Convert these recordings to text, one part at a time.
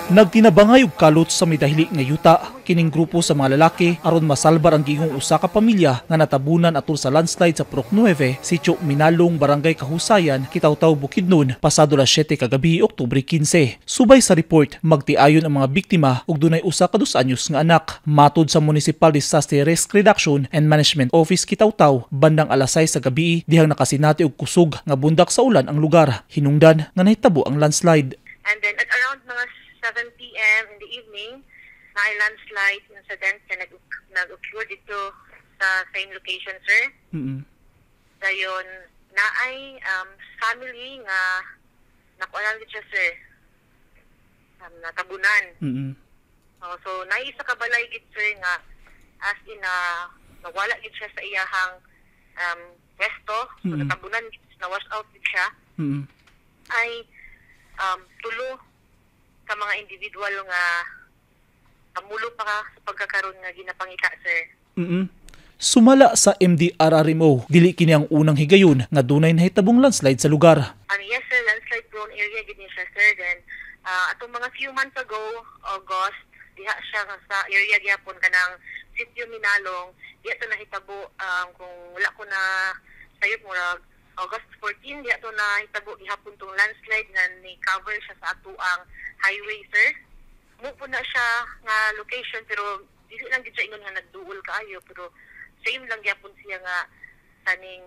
Nagtinabangay og kalot sa midahili nga yuta kining grupo sa mga lalaki aron masalbar ang giingong usa ka pamilya nga natabunan atol sa landslide sa Purok 9, Sitio Minalong, Barangay Kahusayan, Kitaotao, Bukidnon, pasado alas 7 kagabi, Oktubre 15. Subay sa report, magtiayon ang mga biktima ug dunay usa ka 2 anyos nga anak. Matud sa Municipal Disaster Risk Reduction and Management Office Kitaotao, bandang alas 6 sa gabi dihang nakasinati og kusog nga bundak sa ulan ang lugar. Hinungdan nga nahitabo ang landslide. And then at around mga 7 p.m. in the evening, na landslide incident na nag-occur dito sa same location, sir. Dayon, naay family nga nakuha siya, sir. Natabunan. Oh, so, naay isa ka balay gid, sir, nga as in na nawala gid siya sa iyahang pwesto. So, natabunan, na wash out gid siya. Ay tulo sa mga individual nga pamulo pa ka sa pagkakaroon nga ginapangita, sir. Sumala sa MDRRMO, dili kini ang unang higayon nga dunay nahitabong landslide sa lugar. Yes, sir, landslide prone area gid ni siya, sir. Then atong mga few months ago, August, diha siya nga sa area gyapon kanang Sitio Minalong, diha to nahitabo, kung wala ko na sayop, murag August 14 diha to nahitabo gihapon tong landslide nga ni cover siya sa atuang highway, sir. Mao po na siya nga location, pero dili lang gid siya ingon nga nagduol kaayo, pero same lang gyapon siya nga kaning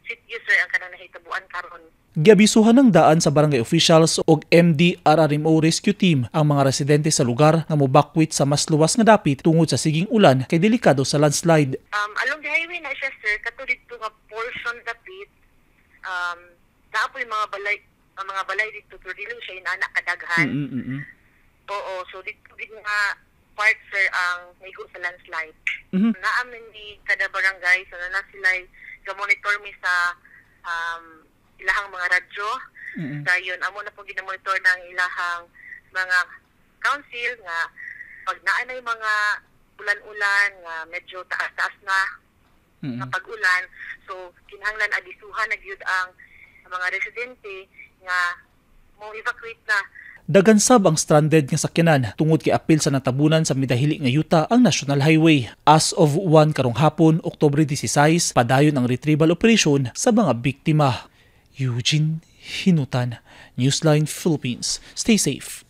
sitio, sir, ang kanang nahitabuan karon. Giabisuhan ng daan sa barangay officials og MDRRMO rescue team ang mga residente sa lugar nga mobakwit sa mas luwas nga dapit tungod sa siging ulan kay delikado sa landslide. Along the highway na siya, sir, kato dito nga portion dapit, naa po yung mga balay, ang mga balay dito, pero dili siya inana kadaghan. Oo, so dito din nga part, sir, ang naigo sa landslide. Naa man ni kada barangay, so na sila ga-monitor mi sa ilahang mga radyo. Dayon amo na po gina-monitor ng ilahang mga council nga pag naa na yung mga ulan-ulan nga medyo taas-taas na nga pag-ulan, so kinahanglan abisuhan na gyud ang mga residente nga mo evacuate na. Daghan sab ang stranded nga sakyanan tungod kay apil sa natabunan sa midahili nga yuta ang National Highway. As of 1 karong hapon, Oktubre 16, padayon ang retrieval operation sa mga biktima. Eugene Hinutan, Newsline Philippines. Stay safe.